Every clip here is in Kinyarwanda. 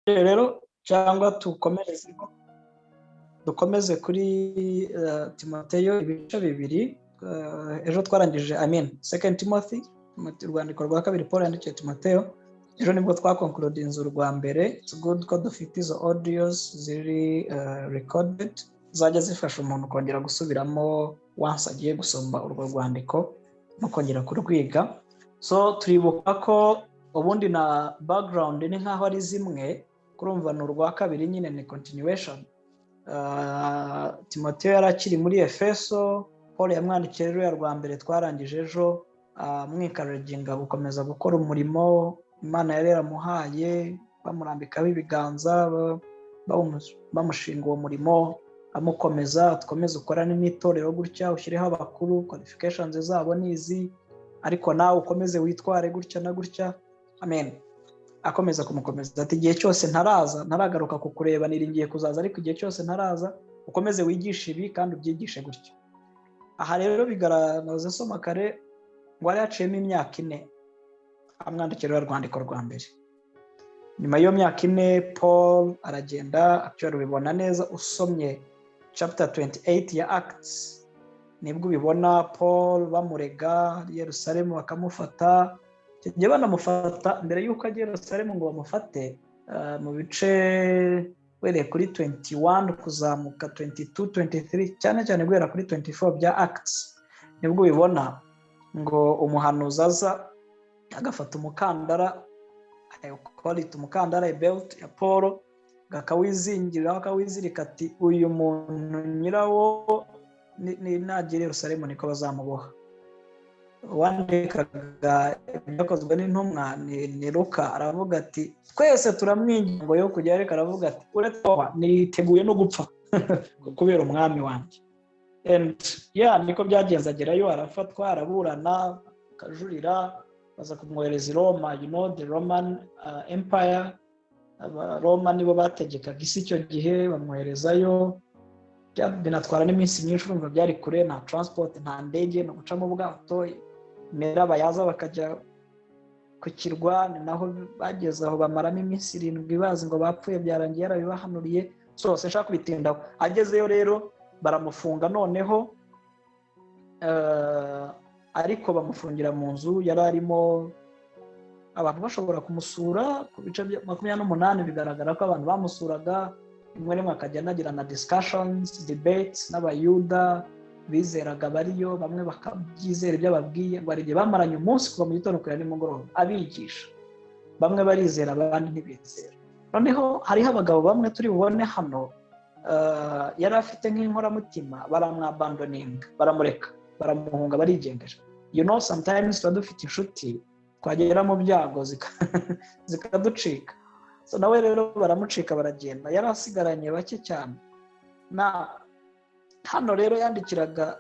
Rero cyangwa tukomereze, dukomeze kuri Timoteyo ibice 2. Ejo twarangije, I mean, Second Timothy, urwandiko rwa kabiri Paul yandikiye Timoteyo. Ejo nibwo twaconcludinze urwa mbere. It's good ko dufite izo audios ziri recorded, zajya zifasha umuntu kongera gusubiramo once agiye gusoma urwo rwandiko no kongera kurwiga. So turibuka ko ubundi na background ni nk'aho ari zimwe. Kurumva ni urwa kabiri nyine, ni continuation. Timoteyo yari akiri muri Efeso. Paul yamwandikiye ruriya rwa mbere twarangije ejo, amwencouraginga gukomeza gukora umurimo Imana yari yaramuhaye, bamurambikaho ibiganza, bamushinga uwo murimo, amukomeza: "Dukomeze ukorane n'itorero gutya, ushyireho abakuru, qualifications zabo ni izi, ariko nawe ukomeze witware gutya na gutya." Amen. Akomeza kumukomeza ati: "Igihe cyose ntaraza, ntaragaruka kukureba, niringiye kuzaza, ariko igihe cyose ntaraza ukomeze wigishe ibi kandi ubyigishe gutya." Aha rero bigaragaza, soma kare ngo yari yaciyemo imyaka 4 amwandikira rwandiko rwa mbere. Nyuma y'iyo myaka 4 Paul aragenda. Actually ubibona neza usomye chapter 28 ya Acts, nibwo ubibona. Paul bamurega Yerusalemu, bakamufata. Icyo gihe banamufata, mbere y'uko ajya Yerusalemu ngo bamufate, mu bice uhereye kuri 21 kuzamuka, 22, 23, cyane cyane guhera kuri 24 bya Acts, nibwo ubibona ngo umuhanuzi aza agafata umukandara, call umukandara, belt ya Paul, akawizingiraho, akawizirika, ati: "Uyu muntu nyirawo nagera Yerusalemu niko bazamuboha." Wandikaga Ibyakozwe n'Intumwa ni Luka, aravuga ati: "Twese turamwinginga ngo yo kujya," ariko aravuga ati: "Uretse niteguye no gupfa kubera Umwami wanjye." And yeah, niko byagenze. Agerayo, arafatwa, araburana, akajurira, baza kumwohereza i Roma. You know the Roman Empire, Abaroma nibo bategekaga isi icyo gihe. Bamwoherezayo, binatwara n'iminsi myinshi. Urumva byari kure, nta transport, nta ndege, ni uguca mu bwato, imiraba yaza bakajya ku kirwa. Ni naho bageze aho, bamaramo iminsi 7 bazi ngo bapfuye, byarangiye, yarabibahanuriye. So sinshaka kubitindaho. Agezeyo rero baramufunga noneho, ariko bamufungira mu nzu yari arimo, abantu bashobora kumusura. Ku bice 28 bigaragara ko abantu bamusuraga, rimwe rimwe akajya anagira na discussions, debates n'Abayuda bizeraga bariyo, bamwe bakabyizera ibyo ababwiye. Ngo hari igihe bamaranye umunsi kuva mu gitondo kugera nimugoroba abigisha, bamwe barizera, abandi ntibizera. Noneho hariho abagabo bamwe turi bubone hano yari afite nk'inkoramutima, baramwabandoninga, baramureka, baramuhunga, barigendera. Sometimes tuba dufite inshuti, twagera mu byago zikaducika. So nawe rero baramucika, baragenda, yari asigaranye bake cyane. Na hano rero yandikiraga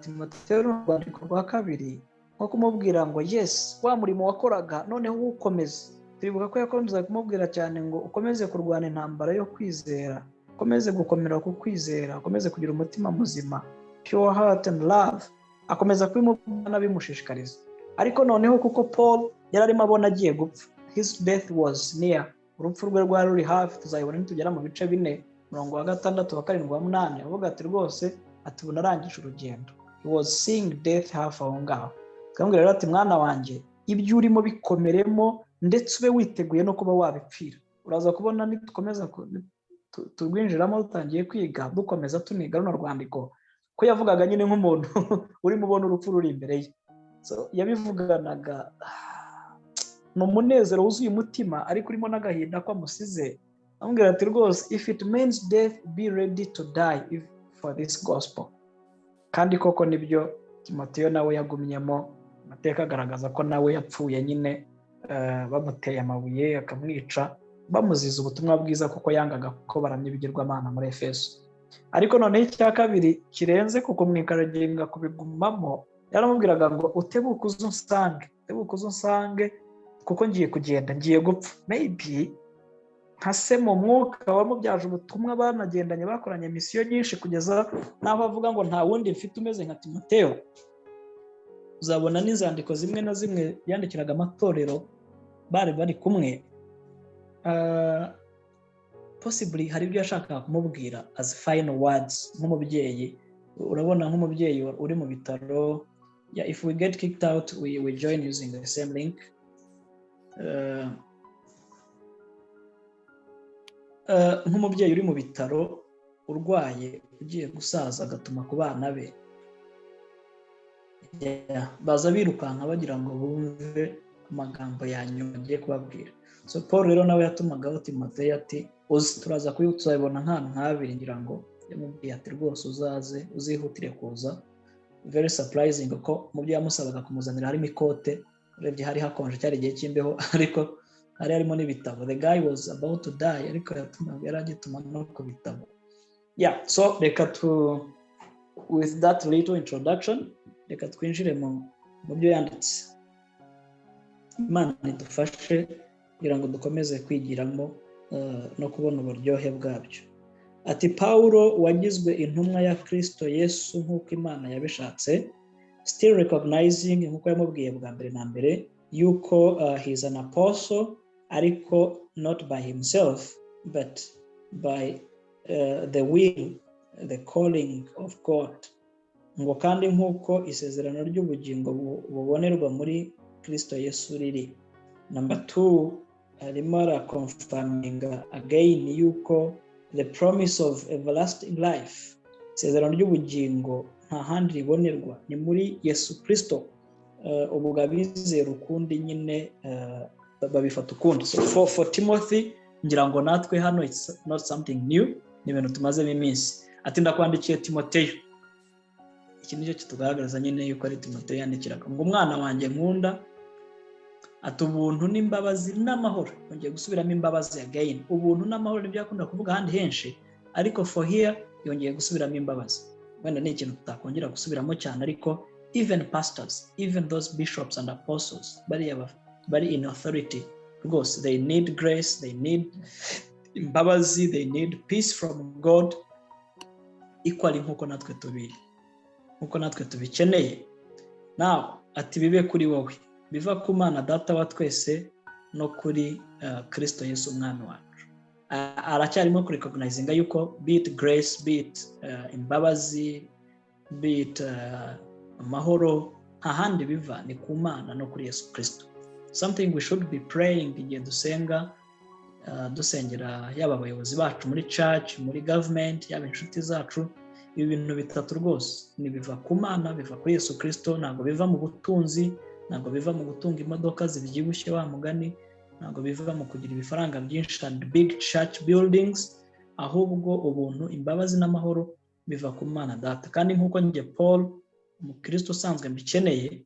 Timoteyo urwandiko rwa kabiri, nko kumubwira ngo: "Yes, wa murimo wakoraga noneho uwukomeze." Turibuka ko yakomeza kumubwira cyane ngo: "Ukomeze kurwana intambara yo kwizera, ukomeze gukomera ku kwizera, ukomeze kugira umutima muzima, pure heart and love." Akomeza kubimubwira, bimushishikariza. Ariko noneho kuko Paul yari arimo abona agiye gupfa, his death was near, urupfu rwe rwari ruri hafi, tuzayibona nitugera mu bice 4, umurongo wa 6, wa 7, wa 8, avuga ati rwose, ati: "Ubu narangije urugendo." He was seeing death hafi aho ngaho. Akamubwira rero ati: "Mwana wanjye, ibyo urimo bikomeremo, ndetse ube witeguye no kuba wabipfira." Uraza kubona nitukomeza turwinjiramo, dutangiye kwiga, dukomeza tuniga runo rwandiko, ko yavugaga nyine nk'umuntu urimo ubona urupfu ruri imbere ye. Yabivuganaga ni umunezero wuzuye umutima, ariko urimo n'agahinda ko amusize. Amubwira ati: "Rwose, if it means death, be ready to die for this gospel." Kandi koko nibyo, Timoteyo nawe yagumyemo. Amateka agaragaza ko nawe yapfuye nyine bamuteye amabuye akamwica, bamuziza ubutumwa bwiza, kuko yangaga ko baramya ibigirwamana muri Efeso. Ariko noneho icya kabiri kirenze ku kumwencouraginga kubigumamo, yaramubwiraga ngo: "Utebuke uze unsange, utebuke uze unsange, kuko ngiye kugenda, ngiye gupfa." Maybe nka se mu mwuka wamubyaje ubutumwa, banagendanye, bakoranye mission nyinshi, kugeza n'aho avuga ngo: "Nta wundi mfite umeze nka Timoteyo." Uzabona n'inzandiko zimwe na zimwe yandikiraga amatorero bari bari kumwe. Possibly hari ibyo yashakaga kumubwira as final words nk'umubyeyi. Urabona, nk'umubyeyi uri mu bitaro. Yeah, if we get kicked out, we join using the same link. Nk'umubyeyi uri mu bitaro urwaye, ugiye gusaza, agatuma ku bana be, baza birukanka bagira ngo bumve amagambo ya nyuma agiye kubabwira. So Paul rero nawe yatumagaho Timoteyo ati uzi, turaza tuzabibona nk'ahantu nk'abiri, ngira ngo yamubwiye ati rwose uzaze, uzihutire kuza. Very surprising ko mu byo yamusabaga kumuzanira harimo ikote. Urebye hari hakonje, cyari igihe cy'imbeho, ariko hari harimo n'ibitabo. The guy was about to die, ariko yari agituma no ku bitabo. Yeah, so reka tu with that little introduction, reka twinjire mu byo yanditse. Imana idufashe kugira ngo dukomeze kwigiramo no kubona uburyohe bwabyo. Ati: "Pawulo wagizwe intumwa ya Kirisito Yesu nk'uko Imana yabishatse," still recognizing nk'uko yamubwiye bwa mbere na mbere yuko he is an apostle, ariko not by himself but by the will, the calling of God. Ngo kandi nk'uko isezerano ry'ubugingo bubonerwa muri Kirisito Yesu riri. Number two, arimo araconfirminga again yuko the promise of everlasting life, isezerano ry'ubugingo, nta handi ribonerwa, ni muri Yesu Kirisito. Ubwo abizera ukundi nyine babifata ukundi. So for Timothy, ngira ngo natwe hano it's not something new, ni ibintu tumazemo iminsi. Ati: "Ndakwandikiye Timoteyo." Iki nicyo kitugaragaza nyine yuko ari Timoteyo yandikiraga. Ngo "umwana wanjye nkunda." Ati: "Ubuntu n'imbabazi n'amahoro." Yongeye gusubiramo imbabazi again. Ubuntu n'amahoro nibyo akunda kuvuga ahandi henshi, ariko for here yongeye gusubiramo imbabazi. Wenda ni ikintu tutakongera gusubiramo cyane, ariko even pastors, even those bishops and apostles, bariya bari in authority rwose, they need grace, they need imbabazi, they need peace from God equally nk'uko natwe tubikeneye. Now ati: "Bibe kuri wowe biva ku Mana Data wa twese no kuri Kirisito Yesu Umwami wacu." Aracyarimo kurecognizinga yuko be it grace, be it imbabazi, be it amahoro, nta handi biva, ni ku Mana no kuri Yesu Kirisito. Something we should be praying igihe dusenga, dusengera yaba abayobozi bacu muri church, muri government, yaba inshuti zacu. Ibi bintu bitatu rwose ni biva ku Mana, biva kuri Yesu Kirisito. Ntabwo biva mu butunzi, ntabwo biva mu gutunga imodoka zibyibushye wa mugani, ntabwo biva mu kugira ibifaranga byinshi and big church buildings, ahubwo ubuntu, imbabazi n'amahoro biva ku Mana Data. Kandi nk'uko njye Paul, umukristo usanzwe, mbikeneye,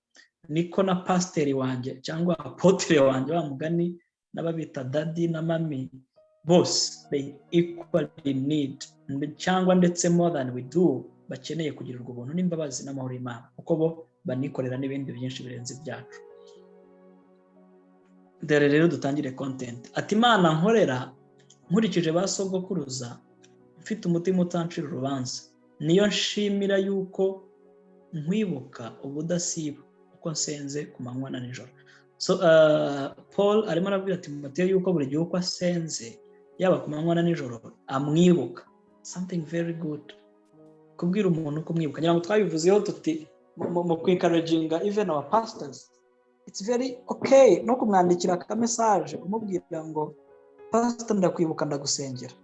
niko na pasiteri wanjye cyangwa apôtre wanjye wa mugani, n'ababita daddy na mummy bose, they equally need, cyangwa ndetse more than we do, bakeneye kugirirwa ubuntu n'imbabazi n'amahoro y'Imana, kuko bo banikorera n'ibindi byinshi birenze ibyacu. Dore rero dutangire content. Ati: "Imana nkorera nkurikije ba sogokuruza, mfite umutima utancira urubanza, niyo nshimira yuko nkwibuka ubudasiba uko nsenze ku manywa na nijoro." So Paul arimo arabwira Timoteyo yuko buri gihe uko asenze, yaba ku manywa na nijoro, amwibuka. Something very good, kubwira umuntu kumwibuka. Ngira ngo twabivuzeho tuti mu kwencouraginga even our pastors, it's very okay no kumwandikira akamessage umubwira ngo "Pastor, ndakwibuka, ndagusengera."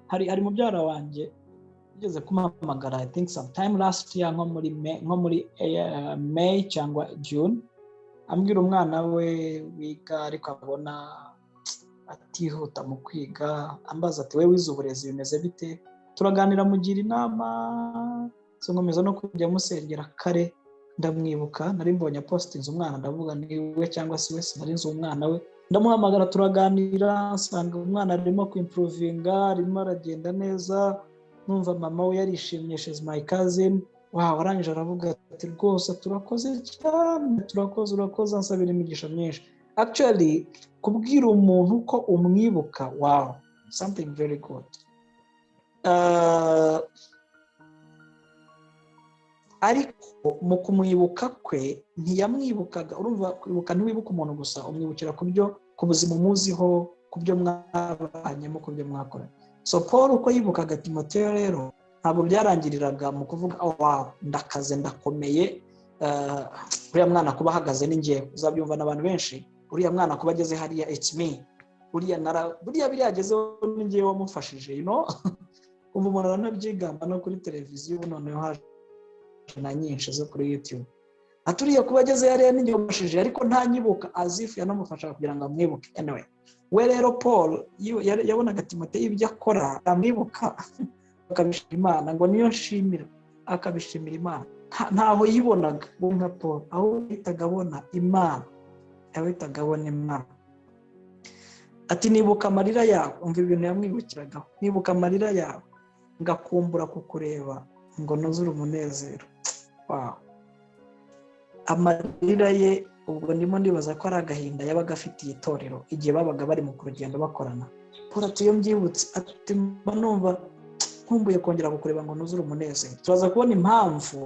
Hari mubyara wanjye ugeze kumuhamagara, I think sometime last year, nko muri May cyangwa June, ambwira umwana we wiga ariko abona atihuta mu kwiga, ambaza ati: "We wize uburezi, bimeze bite?" Turaganira, mugira inama, nkomeza no kujya musengera kare. Ndamwibuka, nari mbonye apostinze umwana, ndavuga ni we cyangwa se we, sinari nzi umwana we. Ndamuhamagara, turaganira, nsanga umwana arimo kwimprovinga, arimo aragenda neza. Numva mama we yarishimye, she's my cousin. Wow, arangije aravuga ati: "Rwose turakoze cyane, turakoze, urakoze," ansabira imigisha myinshi. Actually, kubwira umuntu ko umwibuka, wow, something very good. Ariko mu kumwibuka kwe ntiyamwibukaga. Urumva, kwibuka ntiwibuka umuntu gusa, umwibukira ku byo, ku buzima umuziho, ku ku byo mwabanyemo, ku byo mwakoranye. So Paul uko yibukaga Timoteyo rero, ntabwo byarangiriraga mu kuvuga: "Oh wow, ndakaze, ndakomeye, uriya mwana kuba ahagaze ni ngewe." Uzabyumva n'abantu benshi: "Uriya mwana kuba ageze hariya, it's me. Uriya nara buriya biriya agezeho ni ngewe wamufashije." Umva, umuntu aranabyigamba no kuri televiziyo. Ubu noneho haje na nyinshi zo kuri YouTube, ati: "Uriya kuba ageze hariya ni ngewe wamufashije," ariko ntanyibuka, as if yanamufashaga kugira ngo amwibuke. Anyway, we rero Paul yabonaga Timoteyo ibyo akora, amwibuka, akabishimira Imana, ngo niyo nshimira, akabishimira Imana. Ntaho yibonaga we nka Paul, aho yahitaga abona Imana, yahitaga abona Imana. Ati: "Nibuka amarira yawe." Umva ibintu yamwibukiragaho: "Nibuka amarira yawe, ngakumbura kukureba ngo nuzure umunezero." Wow, amarira ye, ubwo ndimo ndibaza ko ari agahinda yabaga afitiye itorero igihe babaga bari mu rugendo bakorana. Paul ati: "Iyo mbyibutse," ati, "mba numva nkumbuye kongera kukureba ngo nuzure umunezero." Turaza kubona impamvu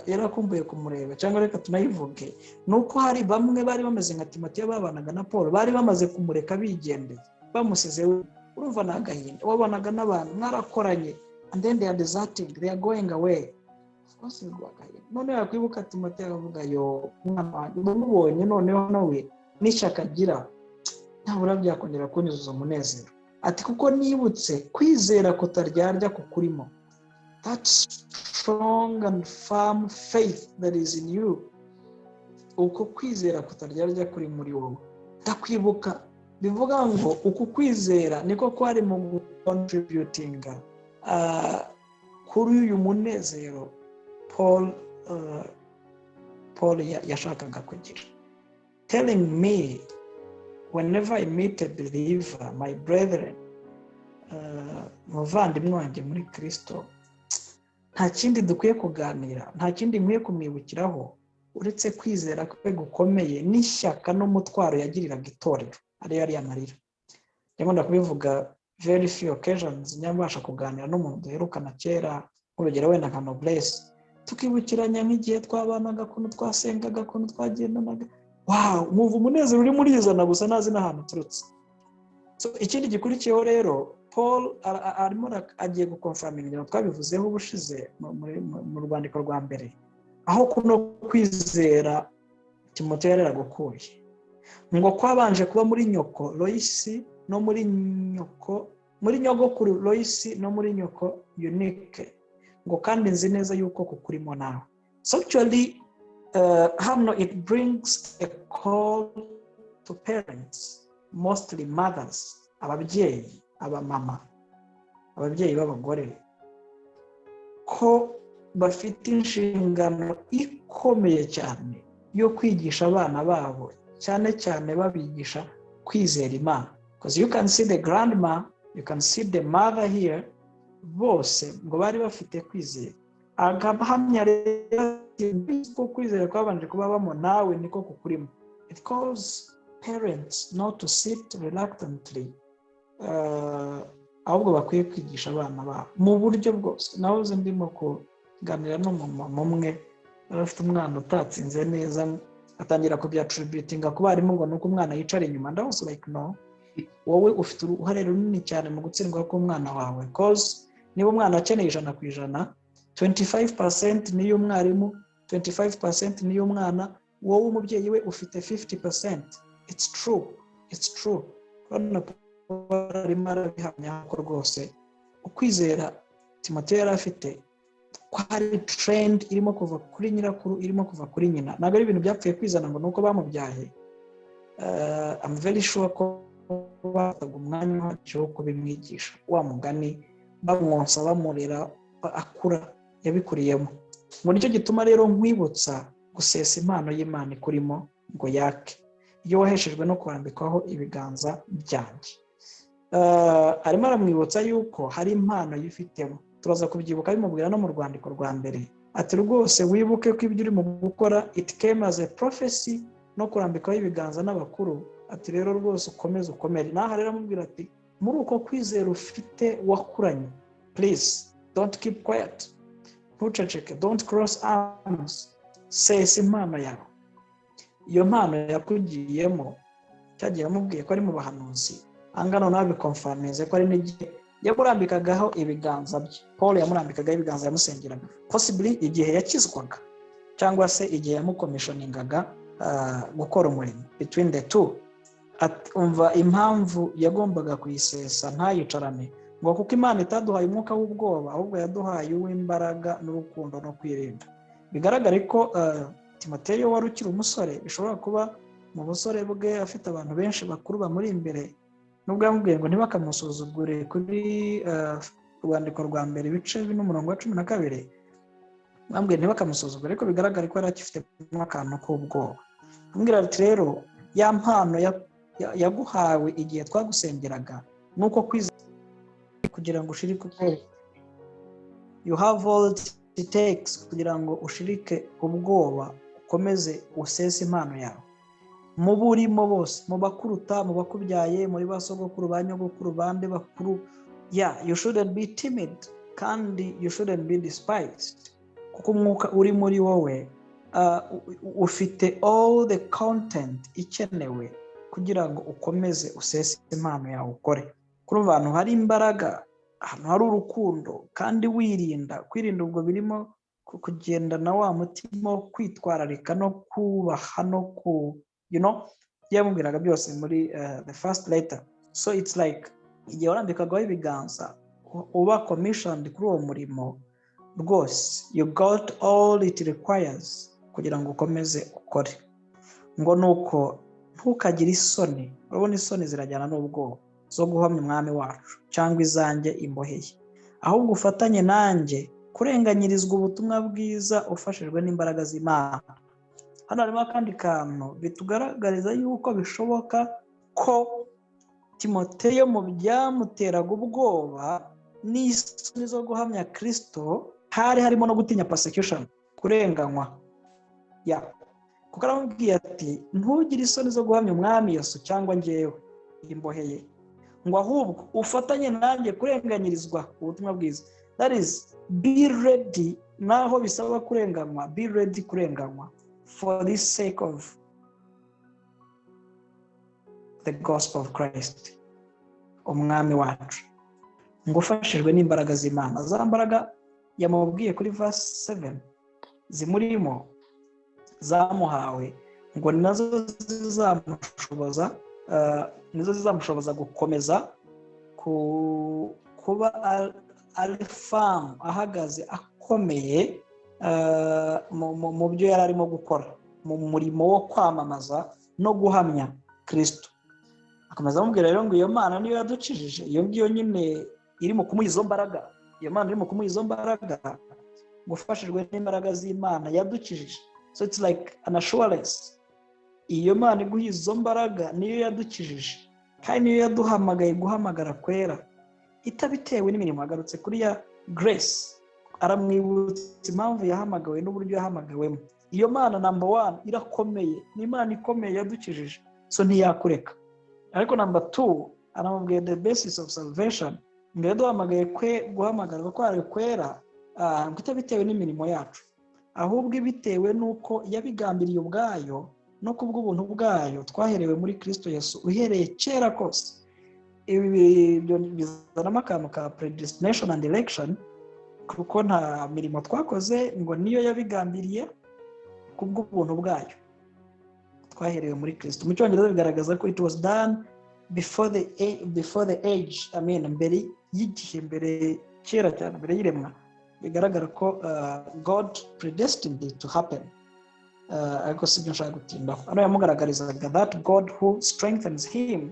yari akumbuye kumureba, cyangwa reka tunayivuge, ni uko hari bamwe bari bameze nka Timoteyo babanaga na Paul, bari bamaze kumureka bigendeye, bamusize. Urumva ni agahinda wabanaga n'abantu mwarakoranye, and then they are deserting, they are going away. Of course biguha agahinda. Noneho yakwibuka Timoteyo akavuga: "Yo, umwana wanjye, mubonye noneho nawe n'ishyaka agira, ntabura byakongera kunyuzuza umunezero." Ati: "Kuko nibutse kwizera kutaryarya kukurimo," that strong and firm faith that is in you, uko kwizera kutaryarya kuri muri wowe, ndakwibuka. Bivuga ngo uku kwizera niko kwari mu gucontributinga kuri uyu munezero Paul yashakaga kugira. Telling me whenever I meet a believer, my brethren, muvandimwe wanjye muri Kirisito, nta kindi dukwiye kuganira, nta kindi nkwiye kumwibukiraho uretse kwizera kwe gukomeye n'ishyaka n'umutwaro yagiriraga itorero, ariyo ariya marira. Ndakunda kubivuga, very few occasions nyabasha kuganira n'umuntu duherukana kera, nk'urugero wenda nka Noblesse, tukibukiranya nk'igihe twabanaga, ukuntu twasengaga, ukuntu twagendanaga. Wow, mwumva umunezero urimo urizana gusa, ntazi n'ahantu uturutse. So ikindi gikurikiyeho rero, Paul arimo agiye guconfirminga ibintu twabivuzeho ubushize mu rwandiko rwa mbere, aho kuno kwizera Timoteyo yari yaragukuye, ngo kwabanje kuba muri nyoko Loyisi no muri nyoko, muri nyogokuru Loyisi no muri nyoko Yunike, ngo kandi nzi neza yuko kukurimo nawe. So actually, hano it brings a call to parents, mostly mothers, ababyeyi, abamama, ababyeyi b'abagore, ko bafite inshingano ikomeye cyane yo kwigisha abana babo, cyane cyane babigisha kwizera Imana, because you can see the grandma, you can see the mother here, bose ngo bari bafite kwizera. Agahamya rero ko kwizera kwabanje kubabamo nawe niko kukurimo. It calls parents not to sit reluctantly, ahubwo bakwiye kwigisha abana babo mu buryo bwose. Nahoze ndimo kuganira n'umumama umwe yari afite umwana utatsinze neza, atangira kubyattributinga ku barimu, ngo nuko umwana yicara inyuma. Ndahoze like: "No, wowe ufite uruhare runini cyane mu gutsindwa k'umwana wawe, 'cause niba umwana akeneye 100%, 25% ni iy'umwarimu, 25% ni iy'umwana. Wowe umubyeyi we ufite 50%." It's true, it's true. Urabona Paul arimo arabihamya ko rwose ukwizera Timoteyo yari afite kwari trend irimo kuva kuri nyirakuru, irimo kuva kuri nyina. Ntabwo ari ibintu byapfuye kwizana ngo ni uko bamubyaye. I'm very sure ko bafataga umwanya uhagije wo kubimwigisha, wa mugani, bamwonsa, bamurera, akura yabikuriyemo. Ngo nicyo gituma rero nkwibutsa gusesa impano y'Imana ikurimo ngo yake, iyo waheshejwe no kurambikwaho ibiganza byanjye. Arimo aramwibutsa yuko hari impano yifitemo. Turaza kubyibuka bimubwira no mu rwandiko rwa mbere, ati: "Rwose wibuke ko ibyo urimo gukora, it came as a prophecy no kurambikaho ibiganza n'abakuru." Ati: "Rero rwose ukomeze, ukomere." N'aha rero amubwira ati: "Muri uko kwizera ufite wakuranye, please don't keep quiet, ntuceceke, don't cross arms, sesa impano yawe, iyo mpano yakugiyemo." Cyagiye yamubwiye ko ari mu bahanuzi, ahangaha noneho abiconfirminze ko ari n'igihe yamurambikagaho ibiganza bye. Paul yamurambikagaho ibiganza, yamusengeraga, possibly igihe yakizwaga cyangwa se igihe yamucommissioningaga gukora umurimo, between the two. Umva impamvu yagombaga kuyisesa ntayicarane, ngo kuko Imana itaduhaye umwuka w'ubwoba, ahubwo yaduhaye uw'imbaraga n'urukundo no kwirinda. Bigaragare ko Timoteyo wari ukiri umusore, bishobora kuba mu busore bwe afite abantu benshi bakuru bamuri imbere, nubwo yamubwiye ngo ntibakamusuzugure kuri urwandiko rwa mbere ibice n'umurongo wa 12, bambwiye ntibakamusuzugure, ariko bigaragare ko yari agifitemo akantu k'ubwoba. Amubwira ati: "Rero ya mpano yaguhawe igihe twagusengeraga, nuko kwizera kugira ngo ushirike ubwoba, you have all it takes kugira ngo ushirike ubwoba, ukomeze usese impano yawe mu burimo bose, mu bakuruta, mu bakubyaye, muri ba sogokuru, ba nyogokuru, bande bakuru. Yeah, you shouldn't be timid kandi you shouldn't be despised, kuko umwuka uri muri wowe ufite all the content ikenewe kugira ngo ukomeze usese impano yawe, ukore." Kuri ahantu hari imbaraga, ahantu hari urukundo kandi wirinda. Kwirinda ubwo birimo kugendana wa mutima wo kwitwararika no kubaha no ku yamubwiraga byose muri the first letter. So it's like igihe warambikagaho ibiganza, uba commissioned kuri uwo murimo, rwose you got all it requires kugira ngo ukomeze ukore. Ngo nuko ntukagire isoni, urabona isoni zirajyana n'ubwoba, zo guhamya Umwami wacu cyangwa izanjye imboheye, ahubwo ufatanye nanjye kurenganyirizwa ubutumwa bwiza ufashijwe n'imbaraga z'Imana. Hano harimo akandi kantu bitugaragariza yuko bishoboka ko Timoteyo mu byamuteraga ubwoba n'isoni zo guhamya Kirisito hari harimo no gutinya persecution, kurenganywa. Ya, kuko aramubwiye ati: "Ntugire isoni zo guhamya Umwami Yesu cyangwa ngewe imboheye," ngo ahubwo ufatanye nanjye kurenganyirizwa ubutumwa bwiza. That is, be ready naho bisaba kurenganywa, be ready kurenganywa for this sake of the gospel of Christ, Umwami wacu. Ngo ufashijwe n'imbaraga z'Imana, za mbaraga yamubwiye kuri verse 7 zimurimo zamuhawe, ngo nazo zizamushoboza, nizo zizamushoboza gukomeza kuba ari firm, ahagaze akomeye mu byo yari arimo gukora mu murimo wo kwamamaza no guhamya Kirisito. Akomeza amubwira rero ngo iyo Mana niyo yadukijije, iyo ngiyo nyine irimo kumuha izo mbaraga, iyo Mana irimo kumuha izo mbaraga, gufashijwe n'imbaraga z'Imana yadukijije. So it's like an assurance: iyo Mana iguha izo mbaraga niyo yadukijije kandi niyo yaduhamagaye guhamagara kwera itabitewe n'imirimo. Agarutse kuri ya grace, aramwibutsa impamvu yahamagawe n'uburyo yahamagawemo. Iyo Mana, number one, irakomeye, ni Imana ikomeye yadukijije, so ntiyakureka. Ariko number two, aramubwiye the basis of salvation, ngo yaduhamagaye kwe guhamagarwa kwayo kwera ngo itabitewe n'imirimo yacu, ahubwo bitewe n'uko yabigambiriye ubwayo no kubw'ubuntu bwayo twaherewe muri Kirisito Yesu uhereye kera kose. Ibi bizanamo akantu ka predestination and election, kuko nta mirimo twakoze, ngo niyo yabigambiriye kubw'ubuntu bwayo twaherewe muri Kirisito. Mu Cyongereza bigaragaza ko it was done before the age, I mean, mbere y'igihe, mbere kera cyane, mbere y'iremwa. Bigaragara ko God predestined it to happen. Ariko si byo nshaka gutindaho. Hano yamugaragarizaga that God who strengthens him,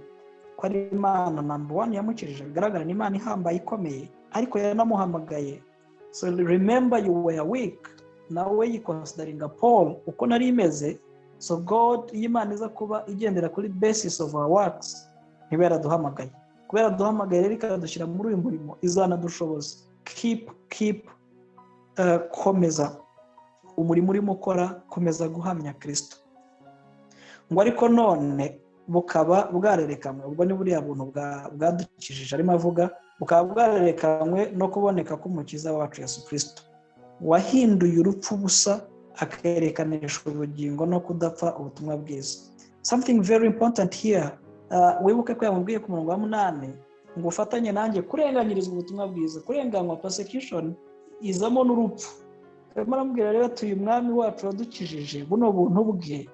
ko ari Imana number one yamukijije, bigaragara ni Imana ihambaye ikomeye, ariko yanamuhamagaye. So remember you were weak. Nawe yiconsideringa Paul uko nari imeze. So God, iyo Imana iza kuba igendera kuri basis of our works, ntiba yaraduhamagaye. Kubera duhamagaye rero ikadushyira muri uyu murimo, izanadushoboza. Keep komeza umurimo urimo ukora, komeza guhamya Kirisito. Ngo ariko none bukaba bwarerekanwe, ubwo ni buriya buntu bwadukijije arimo avuga, bukaba bwarerekanywe no kuboneka k'Umukiza wacu Yesu Kirisito, wahinduye urupfu busa, akerekanisha ubugingo no kudapfa ubutumwa bwiza. Something very important here. Wibuke ko yamubwiye ku murongo wa 8 ngo ufatanye nanjye kurenganyirizwa ubutumwa bwiza. Kurenganywa, persecution, izamo n'urupfu. Arimo aramubwira rero ati uyu mwami wacu wadukijije, buno buntu bwe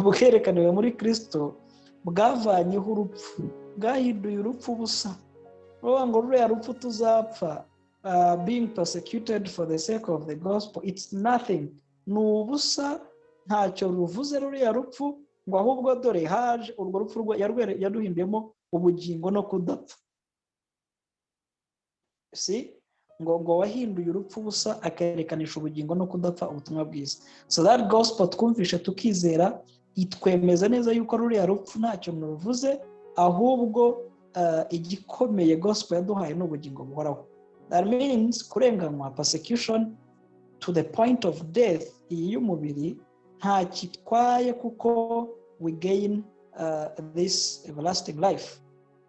bwerekaniwe muri Kristo bwavanyeho urupfu, bwahinduye urupfu ubusa. Ruvuga ngo ruriya rupfu tuzapfa, being persecuted for the sake of the gospel, it's nothing, ni ubusa, ntacyo ruvuze ruriya rupfu, ngo ahubwo dore haje urwo rupfu yaduhinduyemo ubugingo no kudapfa. Si ngo wahinduye urupfu ubusa akerekanisha ubugingo no kudapfa ubutumwa bwiza. So that gospel twumvishe tukizera itwemeza neza yuko ruriya rupfu ntacyo ruvuze, ahubwo igikomeye gospel yaduhaye ni ubugingo buhoraho. That means kurenganywa, persecution to the point of death, iyi y'umubiri nta kitwaye, kuko we gain this everlasting life.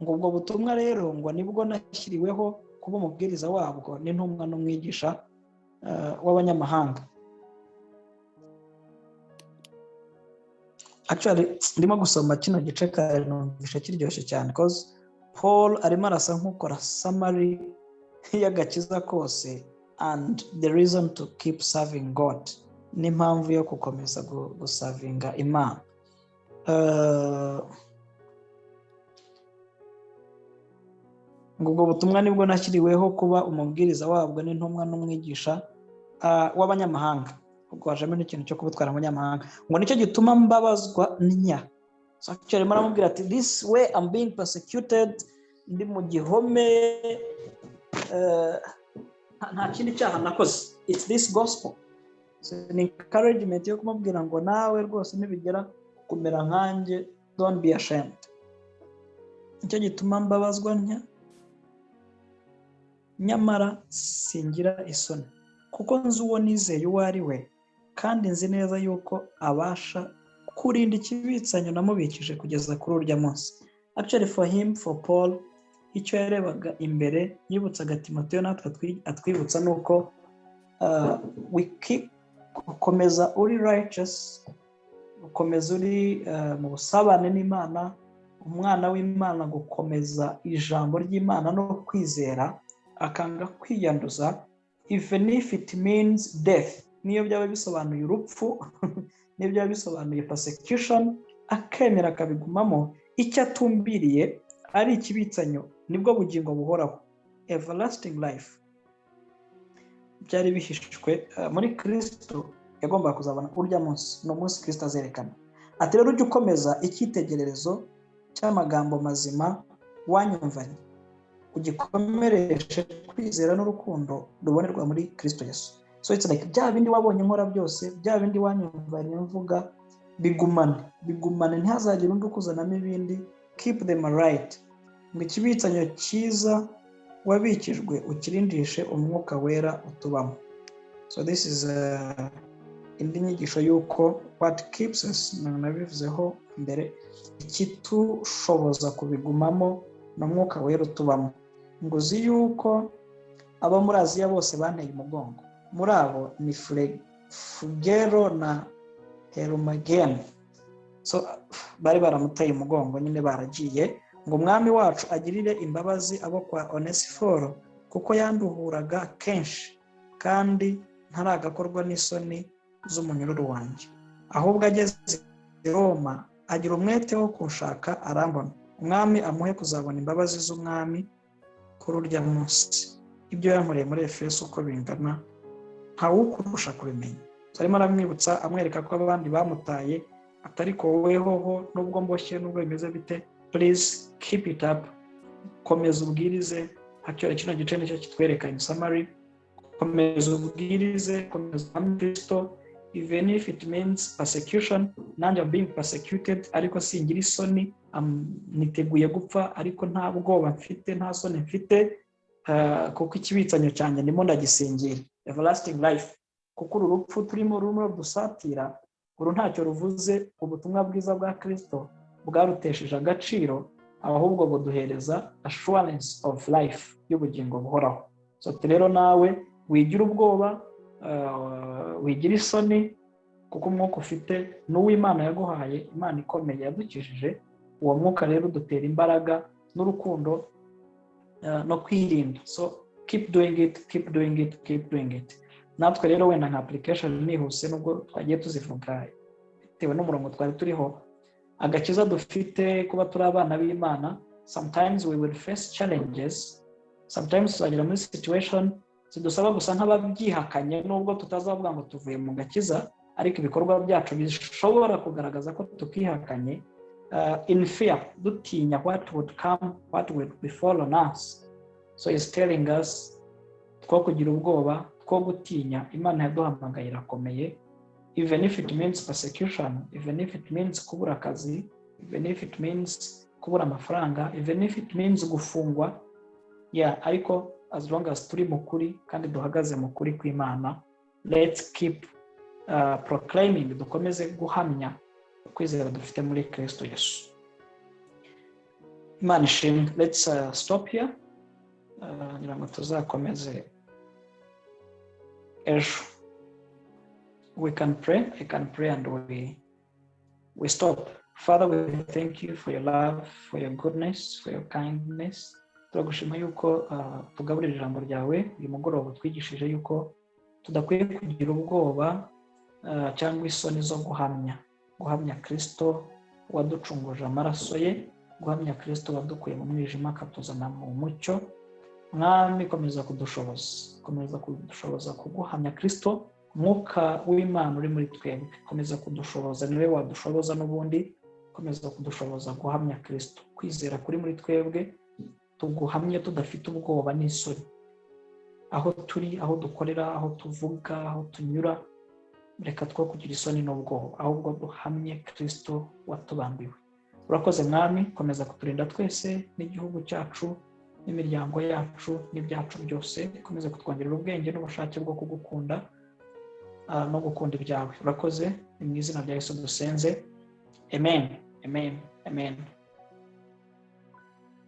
Ngo ubwo butumwa rero ngo nibwo nashyiriweho kuba umubwiriza wabwo n'intumwa n'umwigisha w'abanyamahanga. Actually ndimo gusoma kino gice kare numvishe kiryoshye cyane, cause Paul arimo arasa nk'ukora summary y'agakiza kose and the reason to keep serving God, n'impamvu yo gukomeza gusavinga Imana. Ngo ubwo butumwa nibwo nashyiriweho kuba umubwiriza wabwo n'intumwa n'umwigisha w'abanyamahanga. Ubwo hajemo n'ikintu cyo kubutwara abanyamahanga, ngo nicyo gituma mbabazwa nya. So actually arimo aramubwira ati this way I'm being persecuted, ndi mu gihome, nta kindi cyaha nakoze, it's this gospel. So ni encouragement yo kumubwira ngo nawe rwose nibigera kumera nkanjye, don't be ashamed. Nicyo gituma mbabazwa ntya, nyamara singira isoni, kuko nzi uwo nizeye uwo ari we, kandi nzi neza yuko abasha kurinda ikibitsanyo namubikije kugeza kuri urya munsi. Actually for him, for Paul, icyo yarebaga imbere yibutsaga Timoteyo natwe atwibutsa nuko we keep gukomeza uri righteous, gukomeza uri mu busabane n'Imana, umwana w'Imana, gukomeza ijambo ry'Imana no kwizera, akanga kwiyanduza, even if it means death, niyo byaba bisobanuye urupfu, niyo byaba bisobanuye persecution, akemera akabigumamo. Icyo atumbiriye ari ikibitsanyo, nibwo bugingo buhoraho, everlasting life. Byari bihishwe muri Kristo, yagombaga kuzabona urya munsi, ni umunsi Kristo azerekana. Ati rero ujye ukomeza icyitegererezo cy'amagambo mazima wanyumvanye, ugikomereshe kwizera n'urukundo rubonerwa muri Kristo Yesu. So it's like bya bindi wabonye nkora byose, bya bindi wanyumvanye mvuga, bigumane, bigumane, ntihazagire undi ukuzanamo ibindi, keep them right. Ngo ikibitsanyo cyiza wabikijwe ukirindishe umwuka wera utubamo. So this is indi nyigisho y'uko what keeps us, nabivuzeho mbere, ikitushoboza kubigumamo ni umwuka wera utubamo. Ngo uzi yuko abo muri Aziya bose banteye umugongo, muri abo ni Fugero na Herumagene. So bari baramuteye umugongo nyine, baragiye. Ngo umwami wacu agirire imbabazi abo kwa Onesiforo, kuko yanduhuraga kenshi kandi ntaragakorwa n'isoni z'umunyururu wanjye, ahubwo ageze i Roma agira umwete wo kunshaka arambona. Umwami amuhe kuzabona imbabazi z'umwami kuri urya munsi. Ibyo yankoreye muri Efeso uko bingana ntawukurusha kubimenya. Arimo aramwibutsa, amwereka ko abandi bamutaye, atari ko wowe hoho, nubwo mboshye, nubwo bimeze bite, please keep it up, komeza ubwirize. Actually kino gice nicyo kitwereka in summary, komeza ubwirize, komeza Kristo, even if it means persecution. Nanjye I'm being persecuted, ariko singira isoni, niteguye gupfa, ariko nta bwoba mfite, nta soni mfite, kuko ikibitsanyo cyanjye ndimo ndagisingira, everlasting life. Kuko uru rupfu turimo rurimo dusatira, uru ntacyo ruvuze, ubutumwa bwiza bwa Kristo bwarutesheje agaciro, ahubwo buduhereza assurance of life, y'ubugingo buhoraho. So rero nawe wigira ubwoba, wigira isoni, kuko umwuka ufite n'uw'Imana yaguhaye, Imana ikomeye yadukijije, Uwo mwuka rero udutera imbaraga n'urukundo no kwirinda. So keep doing it, keep doing it, keep doing it. Natwe rero wenda nka application nihuse, nubwo twagiye tuzivuga bitewe n'umurongo twari turiho, agakiza dufite, kuba turi abana b'Imana, sometimes we will face challenges, sometimes tuzagera muri situation zidusaba gusa nk'ababyihakanye, nubwo tutazavuga ngo tuvuye mu gakiza, ariko ibikorwa byacu bishobora kugaragaza ko tukihakanye, in fear, dutinya what would come, what would befall on us. So is telling us two kugira ubwoba, two gutinya. Imana yaduhamagaye irakomeye. Even if it means persecution, even if it means kubura akazi, even if it means kubura amafaranga, even if it means gufungwa, yeah, ariko as long as turi mu kuri kandi duhagaze mu kuri kw'Imana, let's keep proclaiming, dukomeze guhamya ukwizera dufite muri Kristo Yesu. Imana ishimwe. Let's stop here, ngira ngo tuzakomeze ejo. We can pray. I can pray and we stop. Father, we thank you for your love, for your goodness, for your kindness. Turagushima yuko tugaburira ijambo ryawe uyu mugoroba. Twigishije yuko tudakwiye kugira ubwoba cyangwa isoni zo guhamya Kirisito waducunguje amaraso ye, guhamya Kirisito wadukuye mu mwijima akatuzana mu mucyo. Mwami, komeza kudushoboza, komeza kudushoboza kuguhamya Kirisito. Umwuka w'Imana uri muri twebwe, komeza kudushoboza, niwe wadushoboza n'ubundi. Komeza kudushoboza guhamya Kirisito. Kwizera kuri muri twebwe, tuguhamye tudafite ubwoba n'isoni, aho turi, aho dukorera, aho tuvuga, aho tunyura. Reka two kugira isoni n'ubwoba, ahubwo duhamye Kirisito watubambiwe. Urakoze Mwami, komeza kuturinda twese n'igihugu cyacu n'imiryango yacu n'ibyacu byose. Komeza kutwongerera ubwenge n'ubushake bwo kugukunda no gukunda ibyawe. Urakoze, ni mu izina rya Yesu dusenze. Amen, amen, amen.